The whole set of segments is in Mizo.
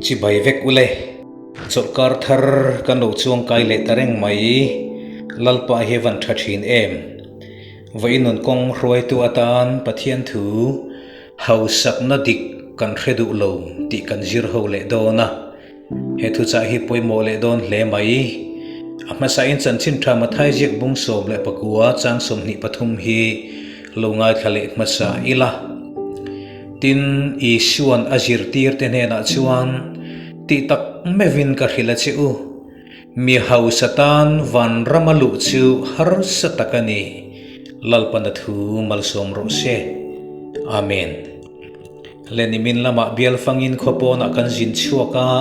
Chibai vek ule. Chawlhkar thar kan lo chuangkai leh ta reng mai. Lalpa hi van tha thin em. Vawiin nun kawng hruaitu atan Pathian thu hausakna dik kan hre duh lo tih kan zir ho leh dawn a. He thuchah hi pawimawh leh dawn hle mai. A hmasain chanchin tha Mathai ziak bung 19 chang 23 hi lo ngaithla leh hmasa ila. Tin, Isua'n a zirtirte hnenah chuan, Tih tak meuhin ka hrilh a che u, mi hausa tan vanrama luh chu harsa tak a ni. Lalpana thu malsawm rawh se. Amen. Le nimin lamah bial fangin khaw pawnah kan zin chhuak a,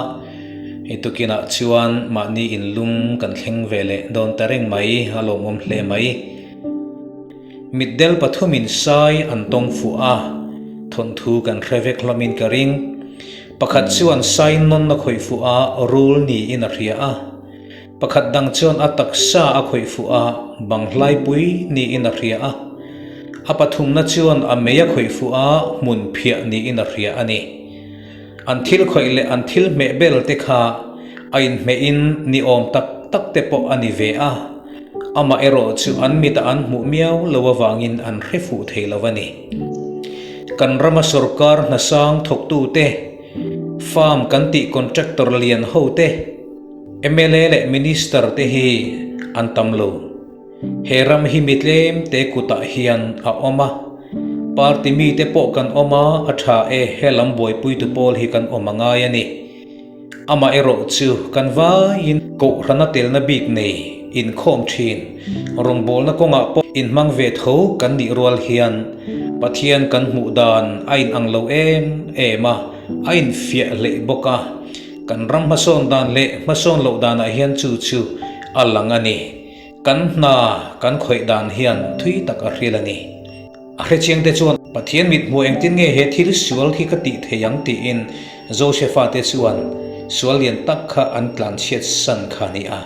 hei tukinah chuan mahni inlum kan thleng ve leh dawn ta reng mai, a lawmawm hle mai. Mitdel pathumin sai an tawng fuh a, thawnthu kan hre vek hlawmin ka ring. Pakhat chuan sai nawn a khawih fuh a, rul niin a hria a. Pakhat dang chuan a taksa a khawih fuh a, banghlaipui niin a hria a. A pathumna chuan a mei a khawih fuh a, hmun phiah niin a hria a ni. An thil khawih leh an thil hmeh bel te kha a inhmehin ni awm tak tak te pawh a ni ve a, amah erawh chu an mita an hmuh miau lo avangin an hre fuh thei lo a ni. Kan rama sorkar hnasang thawktute, farm kan tih contractor lian hote, Mla leh Minister te hi an tam lo. He ram hi mi tlem te kutah hian a awm a. Party mite pawh kan awm a, a tha e, he lam buaipuitu pawl hi kan awm a ngai a ni. Amaherawh chu kan vaiin kohhrana telna bik nei inkhawm thin, rawngbawlna kawngah pawh inhmang ve tho kan nih rual hian Pathian kan hmuh dan a inang lo em em a, a infiah hleh bawk a. Kan ram hmasawn dan leh hmasawn loh danah hian chu chu a lang a ni. Kan hna kan khawih dan hian thui tak a hril a ni. A hrechiangte chuan Pathian mithmuh engtin nge he thil sual khi ka tih thei ang tiin Josefa te chuan sual lian tak kha an tlanchhiat san kha a ni a.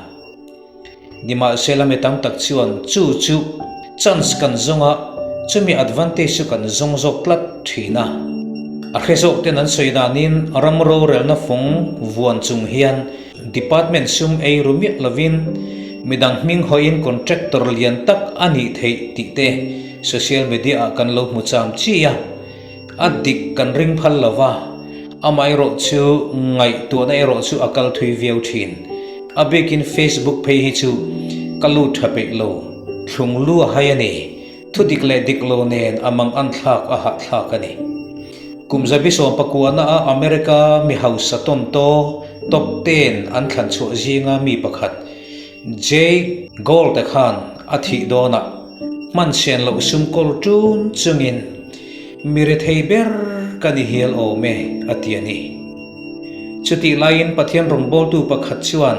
Nimahsela mi tam tak chuan chu chu chance kan zawng a, chumi advantage chu kan zawng zawk tlat thin a. A hre zawk ten an sawi danin ram rorelna fawng vuan chung hian department sum ei ru miah lovin midang hming hawiin contractor lian tak a nih theih tih te social media ah kan lo hmu cham chi a. A dik kan ring phal lo va, amaherawh chu ngaihtuahna erawh chu a kal thui viau thin. A bikin Facebook phei hi chu ka lut tha peih lo, thlung lu a hai a ni. Thu dik leh dik lo nen a mang an thlak a hahthlak a ni. Kum zabi sawmpakuana a America mi hausa tawntaw top ten an thlan chhuah zinga mi pakhat Jay Gold-a khan a thih dawnah hman sian loh sum kawl tun chungin Mi rethei ber ka ni hial awm e, a ti a ni. Chutih laiin Pathian rawngbawltu pakhat chuan,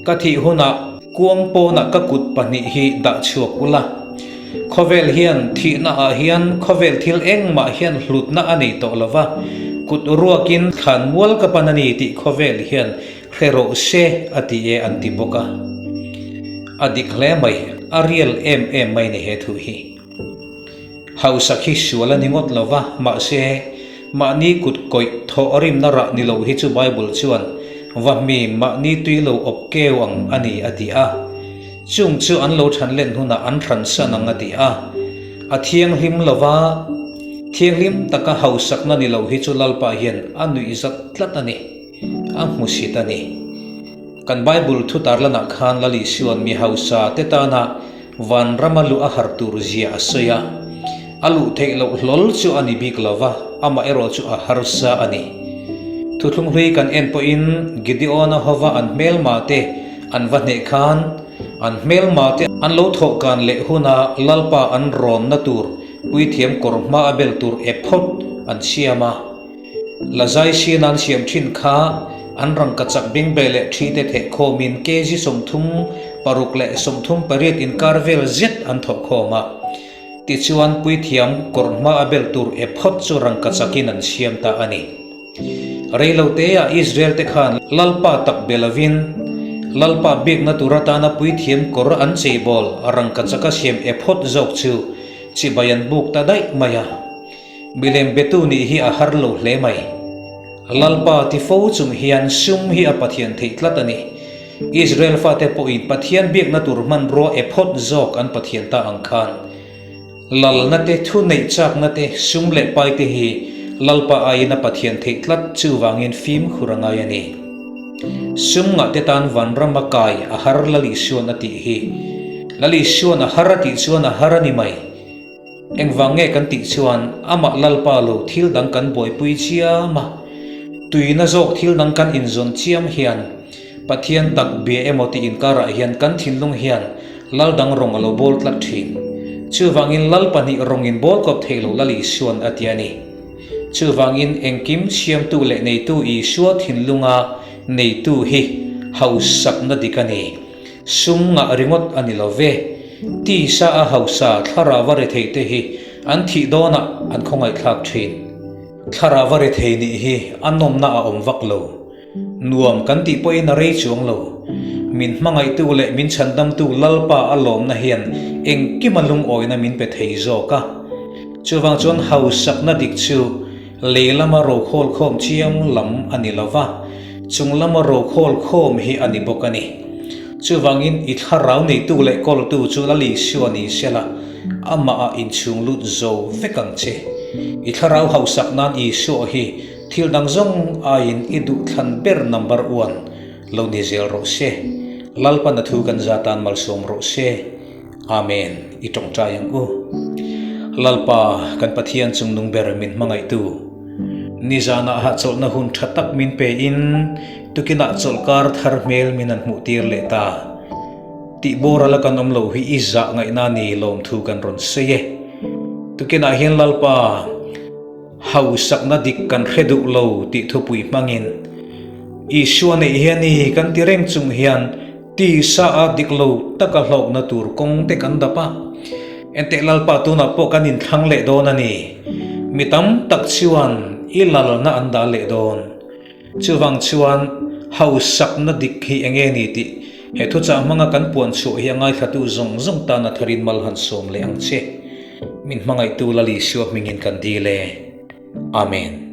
Ka thih hunah kuang pawnah ka kut pahnih hi dah chhuak ula. Khawvel hian thihnaah hian khawvel thil engmah hian hlutna a nei tawh lo va, kut ruakin thlan mual ka pan a ni tih khawvel hian hre rawh se a ti e an ti bawk a. A dik hle mai, a real em em mai ni he thu hi. Hausak hi sual a ni ngawt lo va, mahse, mahni kut kawih thawh rimna rah ni lo hi chu Bible chuan va mi mahni tui lo awp keu ang a ni a ti a. Chung chu an lo than len hunah an hransan ang a ti a. A thianghlim lo va, thianghlim taka hausakna ni lo hi chu Lalpa hian a nuihzat tlat a ni, a hmusit a ni. Kan Bible thu tarlanah khan Lal Isua'n mi hausa te tana Vanrama luh a har tur zia a sawi a, a luh theih loh hlawl chu a ni bik lo va, amah erawh chu a harsa a ni. Thuthlung hlui kan en pawhin Gideon-a hova an hmelma te an va hneh khan an hmelma te an lo thawhkan leh huna Lalpa an rawnna tur puithiam kawr hma a bel tur ephod an siam a. Lazai sin an siam thin kha an rangkachak bingbeh leh thi te theh khawmin kg 36 leh 38 inkar vel zet an thawh khawm a. Tichuan puithiam kawr hma a bel tur ephod chu rangkachakin an siam ta a ni. Reiloteah Israel te khan Lalpa tak be lovin Lalpa biakna tur atana puithiam kawr an cheibawl rangkachaka siam ephod zawk chu chibai an buk ta daih mai a. Milem betu nih hi a har lo hle mai. Lalpa ti fo chung hian sum hi a Pathian theih tlat a ni. Israel fate pawhin Pathian biakna tur hmanrua ephod zawk an Pathian ta ang khan Lalna te, thu neih chakna te, sum leh pai te hi Lalpa aiin a Pathian theih tlat chuvangin fimkhur a ngai a ni. Sum ngah te tan vanram a kai a har Lal Isuan a tih hi. Lal Isuan a har a tih chuan a har a ni mai. Engvang nge kan tih chuan amah Lalpa lo thil dang kan buaipui chiam a, tuina zawk thil dang kan inzawn chiam hian Pathian tak bia emaw tih inkarah hian kan thinlung hian Lal dang rawng a lo bawl tlat thin. Chuvangin Lal pahnih rawngin bawl kawp theih loh Lal Isuan a ti a ni. Chuvangin engkim siamtu leh neitu Isua thinlunga neitu hi hausakna dik a ni. Sum ngah ringawt a ni lo ve. Tisa a hausa thlarau a rethei te hi an thih dawnah an khawngaihthlak thin. Thlarau a rethei nih hi a nawmna a awm vak lo. Nuam kan tih pawhin a rei chuang lo. Min hmangaihtu leh min chhandamtu Lalpa a lawmna hian engkima lungawina min pe thei zawk a. Chuvang chuan hausakna dik chu lei lama rokhawl khawm chiang lam a ni lo va, chung lama rokhawl khawm hi a ni bawk a ni. Chuvangin i thlarau neitu leh kawltu chu Lal Isua ni sela, amah ah inchhung lut zo vek ang che. I thlarau hausak nan Isua hi thil dang zawng aiin i duhthlan ber number one lo ni zel rawh se. Lalpan a thu kan za tan malsawm rawh se. Amen, i tawngtai ang u. Lalpa, kan Pathian chungnung ber min hmangaihtu, nizanah hahchawlhna hun tha tak min pe in tukinah chawlhkar thar hmel min han hmuh tir leh ta. Tih boral a kan awm loh hi i zah ngaihna ni lawmthu kan rawn sawi e. Tukinah hian Lalpa, hausakna dik kan hre duh lo tih thupui hmangin Isua neih hian i kan ti reng chung hian Tisa a dik lo taka hlawkna tur kawng te kan dap a, enteh Lalpa tunah pawh kan inthlang leh dawn a ni. Mi tam tak chuan i lalna an dah leh dawn. Chuvang chuan hausakna dik hi eng nge ni tih he thuchah hmanga kan puan chhuah hi a ngaithlatu zawng zawng tan a tharin mal han sawm leh ang che. Min hmangaihtu Lal Isua hmingin kan dil e. Amen.